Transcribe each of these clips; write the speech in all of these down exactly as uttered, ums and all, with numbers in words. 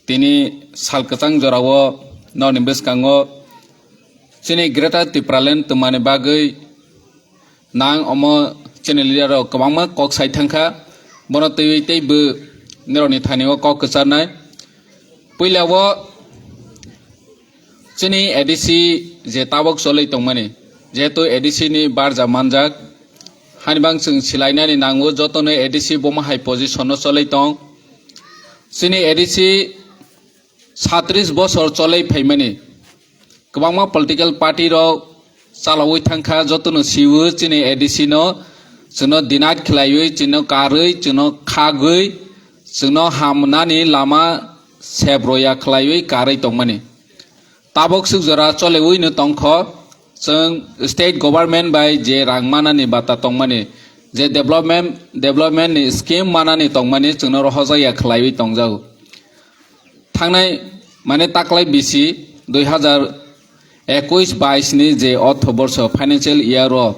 Tini sal kwchang jorao norni bwskango chini Greater Tipraland twmani bagwi nang omo chini leader rok kwbangma kok sai thangkha, bono twiwi teibo norokni thani o kok kwcharnai. Puila o chini A D C je tabok cholwi tongmani, jehetu A D C ni barja manjak, hani bang chwng silainani nango, jotono A D C bomo hai position no cholwi tong. Chini A D C satris bosor cholwi phaimani, kwbangma political party rok chalawi thangkha, jotono siwo chini A D C no, chwngno denied khlaiwi, chwngno karwi, chwngno khagwi, chwngno hamnani lama sep roya khlaiwi karwi tongmani. Tabok swk jora choliwi no tongkho, chwng state government bai je rang manani bata tongmani, je development, development ni scheme manani tongmani, chwngno rohorjak ya khlaiwi tongjago. Thangnai, mane, taklai bisi dui hazar ekush bais ni je ortho borsho, financial year o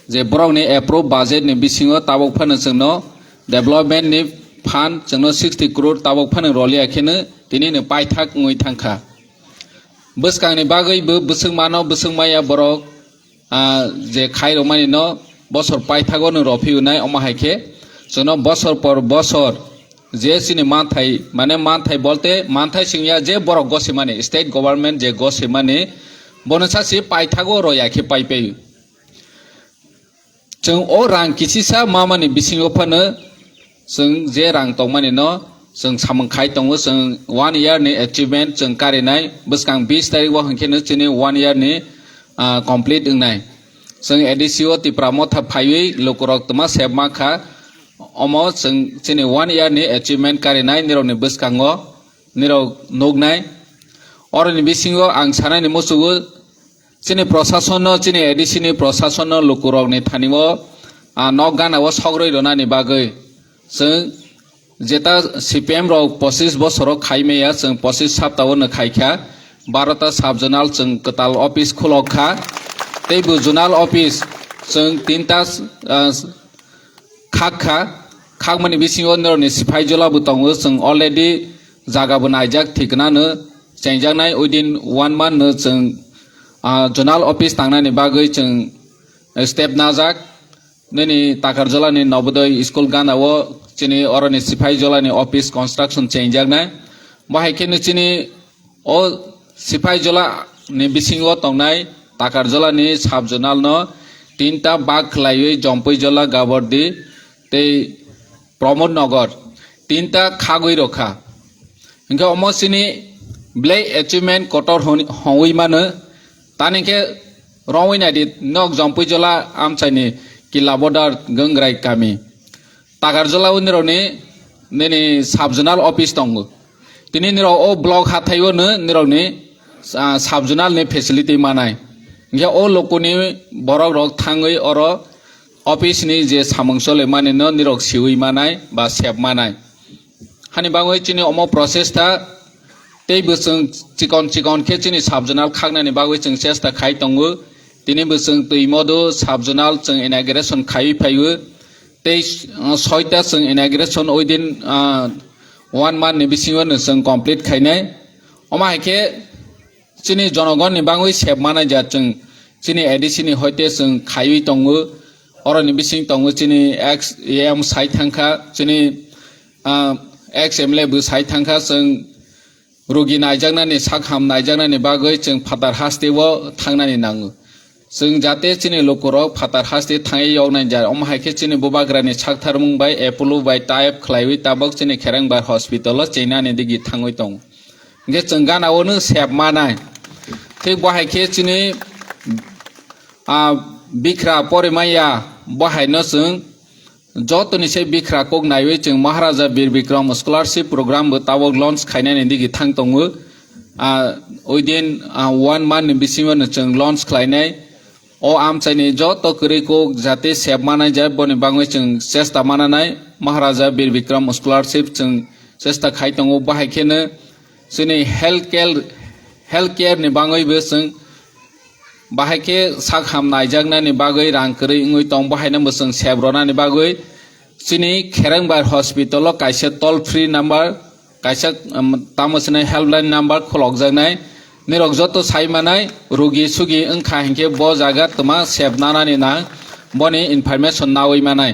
je borokni approve budget ni bisingo tabok phano chwngno development ni fund chwngno sixty crore tabok phano roliya kheno tini no paithak wngwi thangkha. Bwskangni bagwi bo bwswk mano, bwswk maya borok, ah, je khai rwmani no bosor paithago no rw phi nai, omo hai khe chwngno bosor por bosor je chini manthai, mane, manthai bolte manthai singya je borok gosimani, state government je gosimani, bono sa se paithago rw ya khe pai pai. Chwng o rang kisisa mamani bisingo phano chwng je rang tongmani no chwng samung khai tongo, chwng one year ni achievement chwng karinai, bwskang bis tarik o hinkhe no chini one year ni, ah, complete wngnai. Chwng A D C o Tipra Motha phaiwi lukurok twma sep mankha, omo chwng chini one year ni achievement karinai nirokni bwskango nirok nuknai. Oroni bisingo ang sanani muchungo, chini prosason no, chini A D C ni prosason no lukurokni thani o, ah, nok gana o sogrwi rwnani bagwi chwng jeta C P M rok pochis bosoro khai maya, chwng pochis sapta o no khai kha, barota sub zonal chwng kwtal office khulok kha, tei bo zonal office chwng tinta, ah, khak kha. Khakmani bisingo norokni siphai jola bo tongo, chwng already jaga bo naijak, thikna no chengjaknai, within one month no chwng, ah, zonal office tangnani bagwi chwng step najak. Nini Takarjala ni Nobodoy school gana o chini oroni siphai jola ni office construction chengjaknai. Bahai khe no chini o siphai jola ni bisingo tongnai Takarjala ni sub zonal no tinta bag khlaiwi Jompui jola, Gabordi tei Pramod Nagar tinta khagwi rokha. Hinkhe omo chini belai achievement kotor hon-, hongwi mano. Tani khe rongwi naidi nok Jompui jola amchaini Killa Border Gangrai kami. Takarjala o nirokni nini sub zonal office tongo. Tini nirok o block hathai o no nirokni, ah, sub zonal ni facility manai. Hinkhe o lokoni borok rok thangwi oro office ni je samung chole mani no nirok siwi manai ba sep manai. Hani bagwi chini omo process ta tei bo chwng chikon chikon khe chini sub zonal khaknani bagwi chwng chesta khai tongo. Tini bo chwng twi modo sub zonal chwng inauguration khaiwi phaiwi. Tei, uh, soita chwng inauguration within, uh, one month ni bisingo no chwng complete khainai. Omo hai khe chini jonogonni bagwi sep manai ja chwng chini A D C ni hoite chwng khaiwi tongo. Oroni bising tongo chini ex M sai thangkha, chini, ah, ex M L A bo sai thangkha, chwng rugi naijaknani, sak ham naijaknani bagwi chwng phatar haste o thangnani nango. Chwng jate chini lukurok phatar haste thangwi yoknai ja, omo hai khe chini bubagrani saktharmung bai Apollo bai tie up khlaiwi tabok chini Kherengbar hospital o cheinani digi thangwi tongo. Hinkhe chwng gana o no sep manai. Thik bo hai khe chini, ah, bikra porimaya bo hai no chwng jotoni se bikra kok naiwi chwng Maharaja Bir Bikram Scholarship Program bo tabok launch khainani digi thang tongo. Ah, within, ah, one month ni bisingo no chwng launch khlainai. O amchaini joto kwrwi kok jate sep manai ja boni bagwi chwng chesta mananai Maharaja Bir Bikram Scholarship chwng chesta khai tongo. Bahai kheno chini health care, health care ni bagwi bo chwng bahai khe sak ham naijaknani bagwi rang kwrwi wngwi tong, bahaino bo chwng sep rwnani bagwi chini Kherengbar hospital o kaisa toll free number kaisa, um, tamo sini helpline number khulokjaknai. Nirok joto sai manai, rugi sugi wngkha hinkhe bo jaga twma sep nanani nang, boni information nawi manai.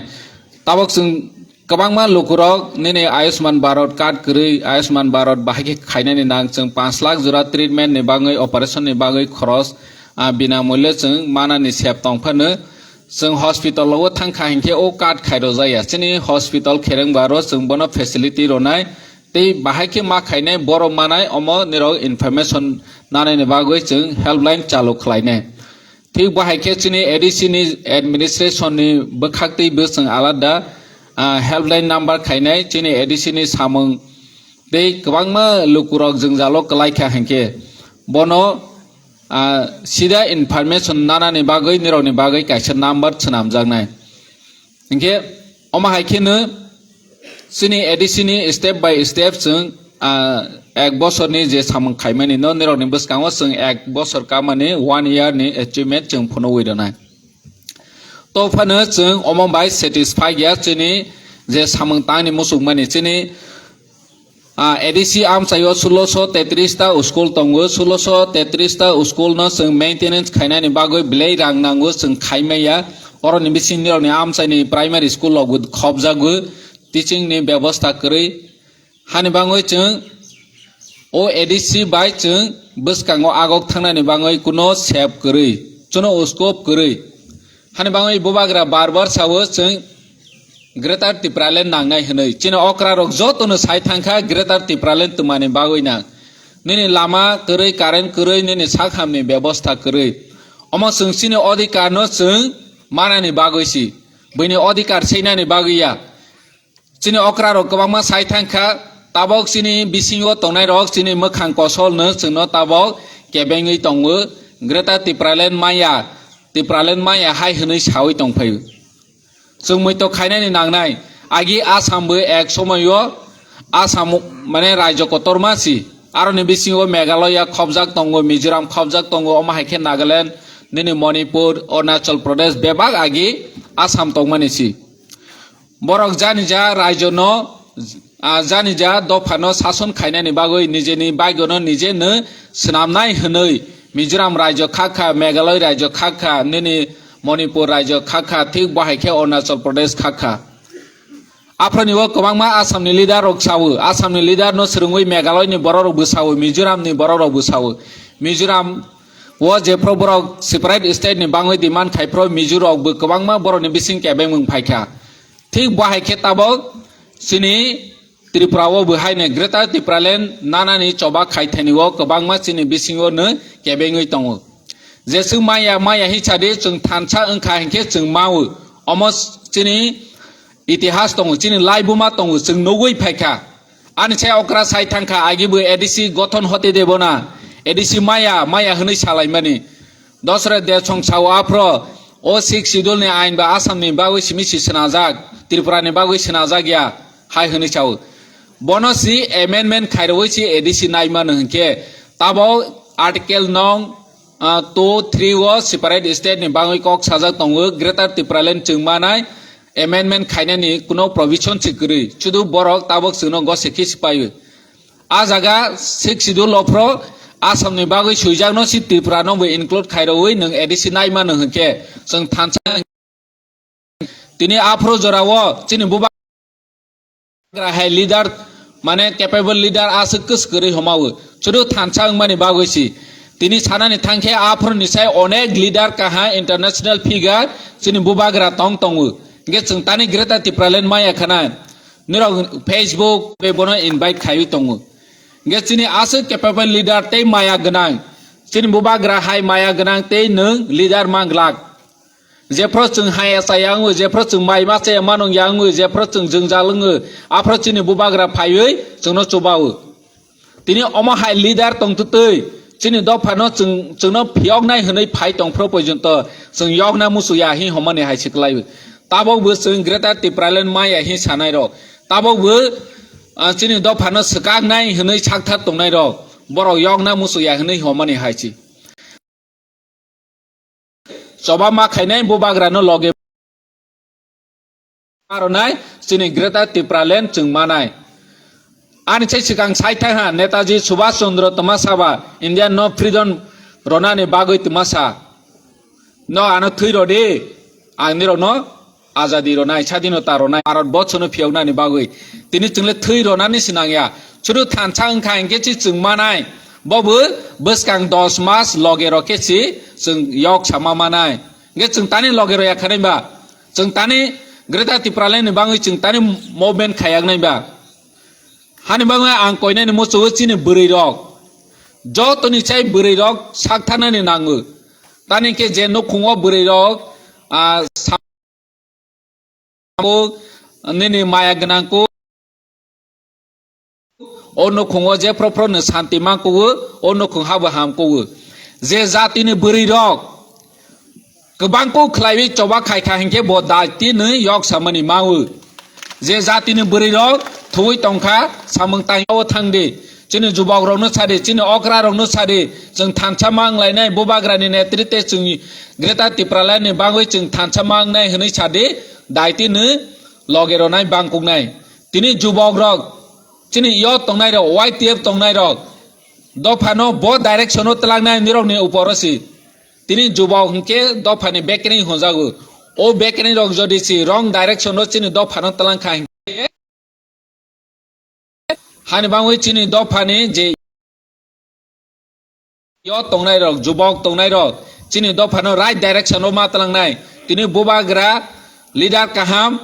Tabok chwng kwbangma lukurok nini Ayushman Bharat card kwrwi, Ayushman Bharat bahai khe khainani nang, chwng panch lakh jora treatment ni bagwi, operation ni bagwi khoros, ah, binamulya chwng manani sep tong phano. Chwng hospital o thangkha hinkhe o card khairojaya. Chini hospital khereng baro chwng bono facility ronai. Tei bahai khe ma khainai borok manai omo nirok information nanani bagwi chwng helpline chalu khlainai. Thik bahai khe chini A D C ni administration ni bwkhak tei bwswng alada, ah, helpline number khainai chini A D C ni samung tei kwbangma lukurok jwngjalo kwlaikha hinkhe bono, ah, sida information nanani bagwi nirokni bagwi kaisa number swnamjaknai. Hinkhe omo hai kheno chini A D C ni step by step chwng, ah, ek bosorni je samung khaimani no nirokni bwskango chwng ek bosor kamani one year ni achievement chwng phunugwi rwnai. To phano chwng omo bai satisfy ya chini je samung tangni muchungmani chini, ah, A D C amchaio sulosho tetris ta school tongo, sulosho tetris ta school no chwng maintenance khainani bagwi belai rang nango chwng khaimaya. Oroni bising nirokni amchaini primary school rokbo khobjago, teaching ni bebosta kwrwi. Hani bangwi chwng o A D C bai chwng bwskango agok thangnani bangwi kuno sep kwrwi, kuno scope kwrwi. Hani bangwi bubagra bar bar sao chwng Greater Tipraland nangnai hwnwi. Chini okra rok jotono sai thangkha Greater Tipraland twmani bagwi nang. Nini lama kwrwi, current kwrwi, nini sakhamni bebosta kwrwi. Omo chwng chini odhikar no chwng manani bagwi si. Buini odhikar seinani bagwi ya. Chini okra rok kwbangma sai thangkha, tabok chini bisingo tongnai rok chini mwkhang kosol no chwngno tabok kebengwi tongo, Greater Tipraland maya, Tipraland maya hai hwnwi sawi tongphai. Chwng muitok khainani nangnai, agi Assam bo ek somoio Assam mane rajyo kotorma si, aroni bisingo Meghalaya khobjak tongo, Mizoram khobjak tongo, omo hai khe Nagaland, nini Manipur, Arunachal Pradesh bebak agi Assam tongmani si. Borok janija raijono, ah, janija dophano sason khainani bagwi nijeni baigono nije no swnamnai hwnwi Mizoram raijo khakha, Meghalaya raijo khakha, nini Manipur raijo khakha, thik bo hai khe Arunachal Pradesh khakha. Aphani o kwbangma Assam ni leader rok sao, Assam ni leader no swrwngwi Meghalaya ni borok rok bo sao, Mizoram ni borok rok bo sao. Mizoram o jephru borok separate state ni bangwi demand khai phru Mizo rok bo kwbangma borok ni bising kebengmung phaikha. Thik bo hai khe tabok chini Tripura o bo haino Greater Tipraland nanani choba khai thani o kwbangma chini bisingo no kebengwi tongo. Jeswk maya maya hinsa di chwng thansa wngkha hinkhe chwng mao. Omo chini itihas tongo, chini laibuma tongo, chwng nugwi phaikha. Ani sai okra sai thangkha, agi bo A D C gothon hote debo na, A D C maya, maya hwnwi salaimani. Dosre de song sao aphro, o Sixth Schedule ni ain ba Assam ni bagwi simi si swnajak, Tripura ni bagwi swnajak ya, hai hwnwi sao. Bono si amendment khairwi si A D C naimano hinkhe, tabo Article nong, ah, two, three o separate state ni bagwi kok sajak tongo, Greater Tipraland chwng manai amendment khainani kuno provision si kwrwi, chudu borok tabok chwngno gose khe si paio. A jaga Sixth Schedule o phro Assam ni bagwi swijak no si Tripura no bo include khairwi nwng A D C naimano hinkhe chwng thansa. Tini aphro jora o chini bubagra hai leader, mane capable leader aswk kwswk kwrwi homawo. Chudu thansa wngmani bagwi si. Tini sanani thangkhe aphro ni sai onek leader kaha international figure chini bubagra tong tongo. Hinkhe chwng tani Greater Tipraland maya khana. Nirok Facebook be bono invite khaiwi tongo. Hinkhe chini aswk capable leader tei maya gwnang. Chini bubagra hai maya gwnang tei nwng leader manglak. Jephro chwng hai achai ya wngo, jephro chwng mai ma chaya manung ya wngo, jephro chwng jwngjal wngo, aphro chini bubagra phaiwi chwngno chubawo. Tini omo hai leader tongtwtwi chini dophano chwng, chwngno phiyoknai hwnwi phai tongphro porjonto chwng yokna muchungya hi homani hai se kwlaiwi. Tabokbo chwng Greater Tipraland maya hi sanairok. Tabokbo, ah, chini dophano swkaknai hwnwi sakthar tongnairok. Borok yokna muchungya hwnwi homani hai se. Choba ma khainai bubagrano loge aronai chini Greater Tipraland chwng manai. Ani sai swkang sai thang ha, Netaji Subhash Chandra twma sa ba, India no freedom ronani bagwi twma sa. No, ano thwi rw di, ang nirok no azadi rwnai, sadinota rwnai, Bharat borsho no phiyoknani bagwi. Tini chwng le thwi rwnani se nang ya. Chwru thansa wng kha hinkhe se chwng manai. Bo bo bwskang dos mas loge rw khe se chwng yok sama manai. Hinkhe chwng tani loge rw ya khanai ba. Chwng tani Greater Tipraland ni bagwi chwng tani movement khayak nai ba. Hani bagwi ang koinani muchungo chini bwrwi rok. Jotoni chai bwrwi rok sak thanani nango. Tani khe je nukhungo bwrwi rok, ah, sa-, nini maya gwnang kuk. O nukhungo je phro phro no santi man kugo, o nukhung habo ham kugo. Je jatini bwrwi rok kwbang kuk khlaiwi choba khai kha hinkhe bo daitini yok samani mawo. Je jatini bwrwi rok thuwi tong kha samung tangwi o thang di. Chini jubok rokno sa di, chini okra rokno sa di, chwng thansa ma wng lainai, bubagrani netrite chwng Greater Tipraland ni bagwi chwng thansa ma wngnai hwnwi sa di, daitini loge rwnai bangkuknai. Tini jubok rok, chini yo tongnai rok, Y T F tongnai rok, dopha no bo direction o twlangnai nirok ni upor o si. Tini jubok hinkhe dopha ni bekring honjago. O bekring rok jodi si wrong direction o chini dopha no twlang kha hinkhe, hani bagwi chini dopha ni je yo tongnai rok, jubok tongnai rok, chini dopha no right direction o ma twlangnai. Tini bubagra leader kaham,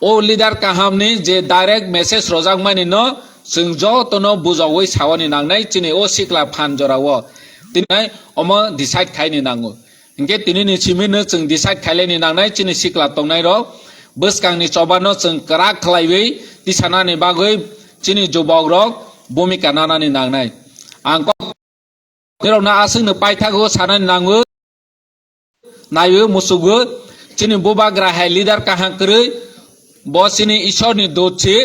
o leader kaham ni je direct message rojak mani no chwng joto no bujogwi sawani nangnai chini o sikla phan jora o. Tini omo decide khaini nango. Hinkhe tini ni simi no chwng decide khailai ni nangnai chini sikla tongnai rok. Bwskang ni choba no chwng kwrak khlaiwi tisanani bagwi chini jubok rok bhumika nanani nangnai. Ang kok Nirokno aswkno paithago sanani nango, naiwi musugo, chini bubagra hai leader kaham kwrwi, bo chini Ishorni dut si,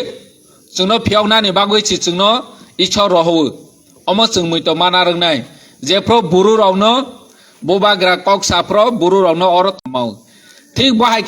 chwngno phiyoknani bagwi si chwngno Ishor rohowo. Omo chwng muitu mana rwngnai. Jephru buru rokno, bubagra kok saphru buru rokno oro tongmao. Thik bo hai khe